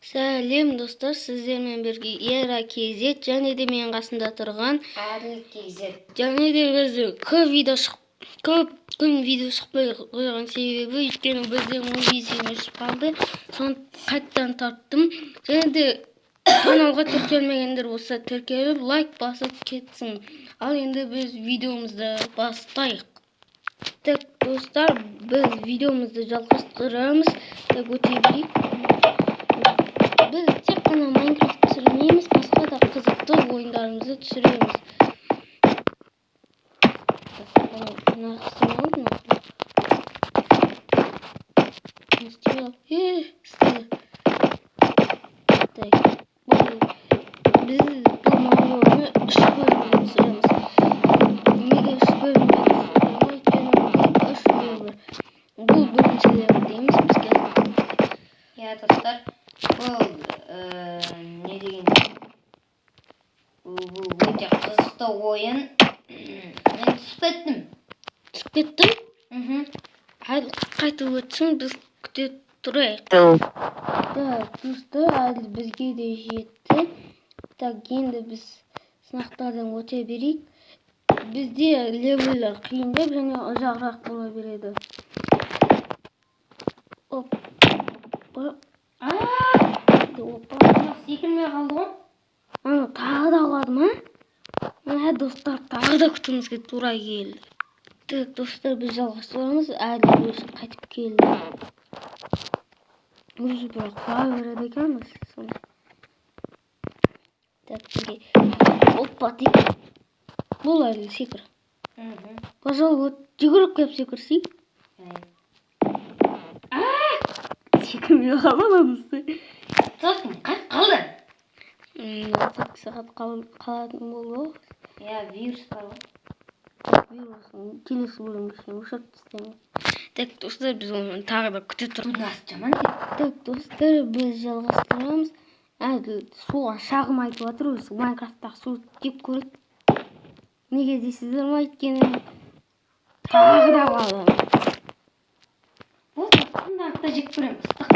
Сәлем достар, сіздермен бірге Ера KZ және де менің қасымда тұрған Әділ KZ. Және де бізде көп видео көп күн видео шықпай қойған себебі өйткені бізде мобизин өшіп қалды. Соны қайтадан тарттым. Және де каналға тіркелмегендер болса тіркеліп, лайк басып кетсін. Ал енді біз видеомызды бастайық. Так, достар, біз видеомызды жалғастырамыз. Так, өте берейік. Біз тек қана Майнкрафт түсірмейміз, басқа да қызықты ойындарымызды түсіреміз. Так, мына істемей қалды ма? Істемей қалды. Істеді. Так, біз бұл Марионы үш бөлімге түсіреміз. Неге үш бөлімге түсіреміз? Өйткені бұл үш левел. Бұл бірінші левел дейміз біз қазір. Иә, достар, бұл не деген, бұл өте қызықты ойын. Мен түсіп кеттім. Түсіп кеттің? Мхм. Әлі қайтып өтсін, біз күте тұрайық. Так, достар, әлі бізге де жетті. Так, енді біз сынақтардан өте берейік. Бізде левелдер қиындап және ұзағырақ бола береді. Оп. Опа. Секірмей қалды ғой. Ана тағы да алады ма? Мә, достар, тағы да күтуімізге тура келді. Так, достар, біз жалғастырамыз. Әлі өзі қайтып келді. Өзі бірақ құлай береді екенбіз. Соны. Так, бізге опа деп. Бол, әлі секір. Пожалуй, вот жүгіріп келіп секірсей. Секірмей қалған. Сосын қайтып қалды. Сағат қалатын болды ғой. Иә, вирус бар ғой. Вирусын келесі бөлімге шейін өшіріп тастаймын. Так, достар, біз оны тағы да күте тұрмыз. Судың асты жаман екен. Так, достар, біз жалғастырамыз. Әділ суға шағым айтып жатыр, өзі Майнкрафттағы су жек көреді. Неге дейсіздер ма? Өйткені тағы да қалды. Бұл құмдарды жек көремін, ыстық.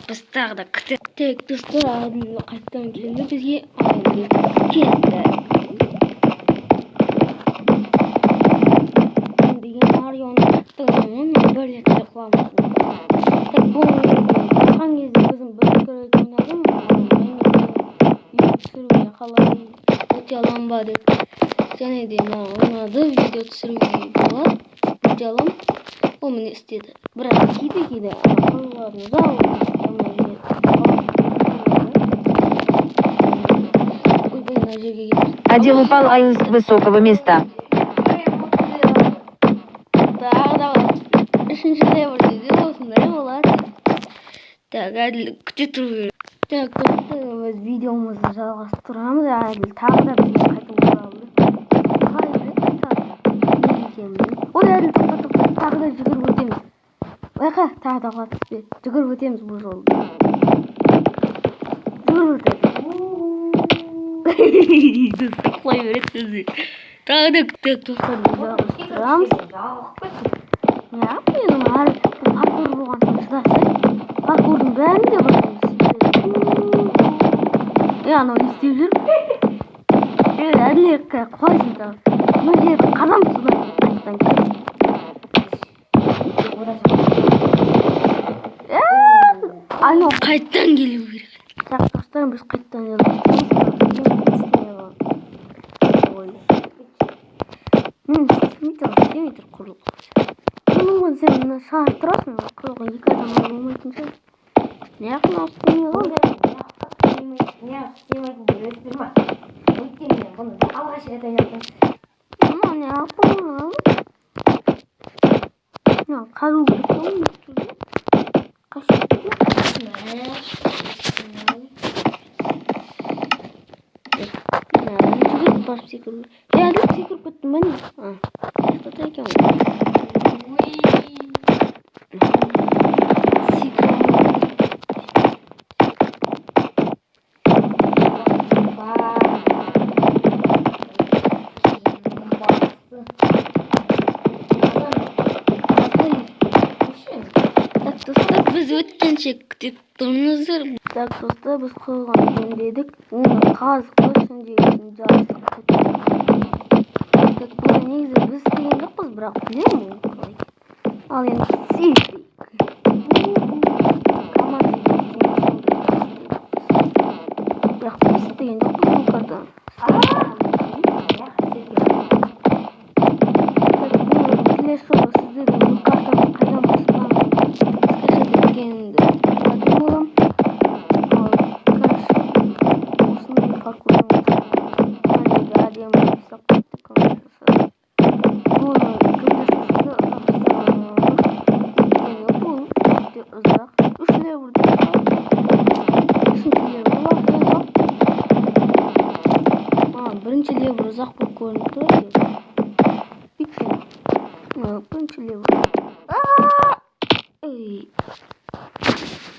Біз тағы да күте. Так, достар, Әділ қайтадан келді бізге. Әділ кетті. Мен деген Марионы қатты ойнаймын, мен бір ретте құламын. Так, бұл басқан кезде өзім бір екі рет ойнадым. Видео түсіруге қалай өте аламын ба деп. Және де маған ұнады, видео түсіруге болады. Өте аламын. Ол міне істеді. Бірақ кейде-кейде құрылғылардың жауы ойбай, мына жерге келіп. Адил упал с высокого места. Тағы да үшінші левелде де осындай болады. Так, Әділ күте тұру керек. Так, достар, біз видеомызды жалғастырамыз. Әділ тағы да бізге қайтып оралды. Қалай береді тағы да? Не екенін білмеймін. Ой, Әділ, тоқта, тоқта, тағы да жүгіріп өтеміз. Байқа, тағы да құлап түспе. Жүгіріп өтеміз бұл жолы. Жүгіріп өтеміз. Достар, құлай береді бізде. Тағы да күтіп, достар, біз жалғастырамыз. Жалығып кеттім. Иә, менің әлі паркур болған соң шыдасай. Паркурдың бәрінде бір анау не істеп жүр? Әділет, құлайсың тағы. Мына жерді қазамыз, содан қайтадан келіп. Анау қайтадан келу керек. Так, достар, біз қайтадан жалғастырамыз. Ой. Мен істемей тұр, істемей тұр құрылғы. Мүмкін сен мына шығарып тұрасың, құрылғы екі адам болмайтын шығар. Неғып мынау істемей қалды? Неғып істемейтін білесіздер ма? Өйткені мен бұны алғаш рет ойнап тұрмын. Мынау неғып болмаған? Мынау қазу керек қой, міндетті түрде. Қашып кетті. Мына жүгіріп барып секіру керек. Әділ секіріп кеттім ба не? А, тоқтата екен ғой. Секіре алмадым. Так, достар, Достар, біз өткенше күтіп тұрыңыздар. Так, достар, біз құрылғыны жөндедік. Енді қазық ішіндегісін жабыстырып кеттік. Так, бұны негізі біз істеген жоқпыз, бірақ білемін оны қалай. Ал енді істейік. Команда, бірақ біз істеген жоқпыз бұл картаны. Иә, сізге. Так, мен келесі жолы сіздерге бұл картаны қайдан басқанын, скачать еткенімді айтатын боламын. Ал короче, осындай паркурдың мына жерге әдемі жасап кеттік, жасадық. Бұны кім жасаса да, ұзақ жасаған, өйткені бұл өте ұзақ. Үш левелді, үшінші левел вообще ұзақ. Маған бірінші левел ұзақ болып көрініп тұр әйтеуір. Өйткені бірінші левел. Ей,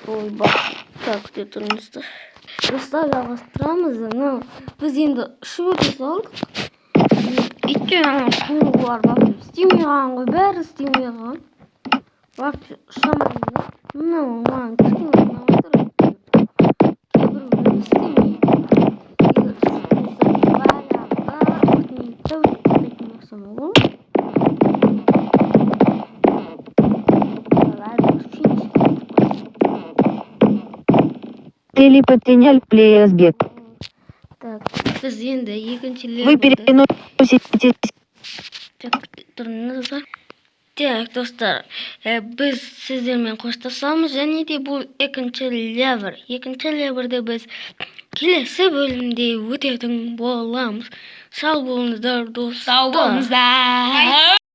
ойбай. Так, күте тұрыңыздар, достар, жалғастырамыз. Мынау біз енді ұшып өте салдық, өйткені ана құрылғылар вообще істемей қалған ғой, бәрі істемей қалған, вообще ұша алмаймын да. Мынау маған кішкене ұнамай тұр, өйткені кейбіреулері істемейді. Егер істесе, баяғыда тастайтын болсам ғой. Ал финиш. Телепотенял плеязбек. Так, біз енді екінші Вы левелді переносите Так, тұрыңыздар. Так, достар, біз сіздермен қоштасамыз және де бұл екінші левел. Екінші левелді біз келесі бөлімде өтетін боламыз. Сау болыңыздар, достар. Сау болыңыздар.